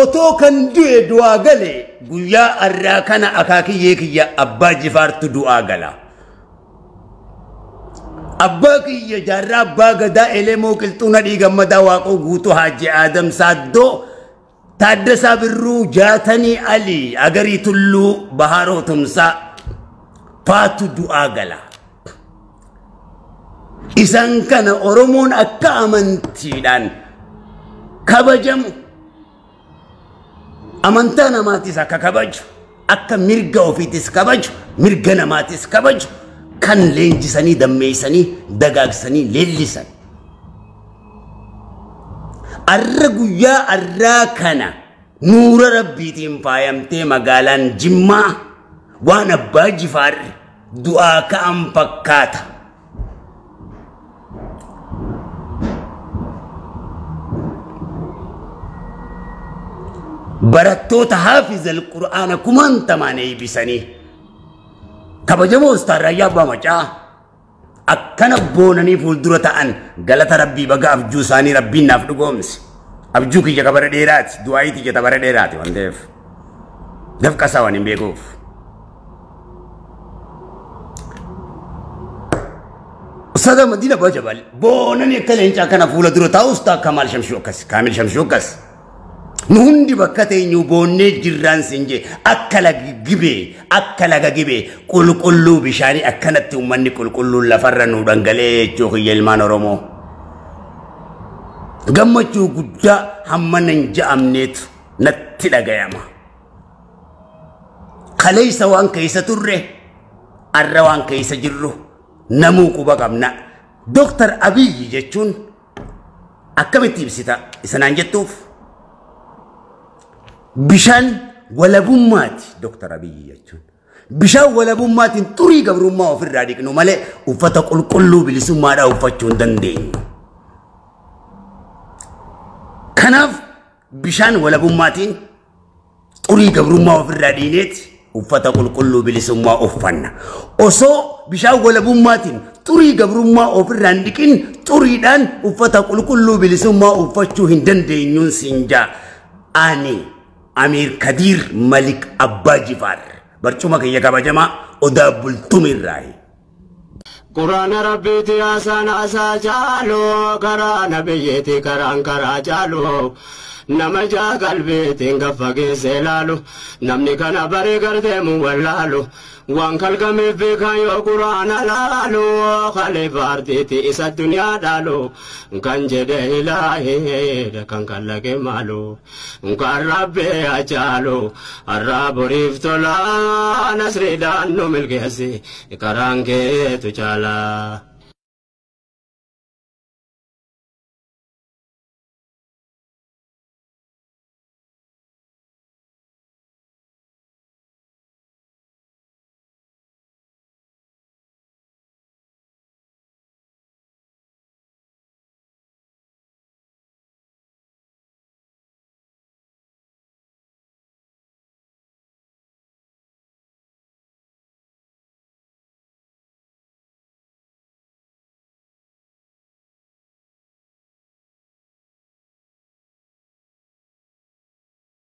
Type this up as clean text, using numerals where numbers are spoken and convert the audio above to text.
Otoo kan du'e du'aa gale guyyaa arraa kana akaakiyyee kiyya Abbaa Jifaartu du'aa gala. Abbaa kiyya jaarraa abbaa gadaa Elemoo Qilxuu Nadhii Gammadaa Waaqoo Guutuu Haaji Aadam Saaddoo Taaddasaa Birruu Jaatanii Alii Agarii Tulluu Baharoo Tumsaa faatu du'aa gala. Isaan kana Oromoon akka amantiidhaan kabajamu, amantaa namaatis akka kabaju, akka mirga ofiitis kabaju, mirga namaatis kabaju, kan leenjisanii dammeessanii dagaagsanii leellisan. Arra guyyaa arraa kana nuura rabbiitiin faayamtee magaalaan Jimmaa waan Abbaa Jifaar du'aa ka'an fakkaata. Barattoota haafizal Qur'aana kumaantamaan eebbisanii kabajamoo Ustaaz Raayyaa Abbaa Macaa akkana boonanii fuuldura ta'an galata rabbii baga abjuu isaanii rabbiin naaf dhugoomse. Abjuu kiyya kabara dheeraati, du'aayii kiyya tabara dheeraati waan ta'eef. Dafqa isaa waan hin beekuuf. Ustaaz Ahmadiin Abbaa Jabal boonanii akka leencaa kana fuula dura taa'u Ustaaz Kamaal Shamshuu akkas, Kaamil Shamshuu akkas. Nu hundi bakka teenyu boonnee jirraan siin jee akka laga gibee, akka laga gibee qulqulluu bishaanii akkanatti uummanni qulqulluun lafarra nu dhangala'ee jechuu kiyya ilmaan Oromoo. Gammachuu guddaa hammana hin ja'amneetu natti dhagayama. Kaleessa waan keessa turre, arra waan keessa jirru namuu quba qabna. Dooktar Abiyyi jechuun akkamitti ibsita isa naan jettuuf? Bishaan walabummaati Dooktar Abiyyi jechuun. Bishaan walabummaatiin xurii gabrummaa ofirraa dhiqnu malee uffata qulqulluu bilisummaadhaa uffachuu hin dandeenyu. Kanaaf bishaan walabummaatiin xurii gabrummaa ofirraa dhiineeti uffata qulqulluu bilisummaa uffanna. Osoo bishaan walabummaatiin xurii gabrummaa ofirraa hin dhiqin xuriidhaan uffata qulqulluu bilisummaa uffachuu hin dandeenyuun siin jaa. Ani Amiir Kadiir Malik Abbaa Jifaar barcuma kiyya kabajamaa Odaa Bultumirraayi. Quraana Rabbiiti haasaan haasaa caalu, karaa nabiyyiiti karaan karaa caalu, nama jaa qalbiitiin gaffa geesse ilaalu, namni kana baree garteemu wallaalu, waan kalqameef beekan yoo quraana laalu, khalifa ardiiti isa duniyaa dhaalu, kan jedhe ilaahee kan kallaqe maalu, kan rabbee hacaalu, har'aa boriif tola, nasriidhaan nu milkeessi, karaan keetu caala.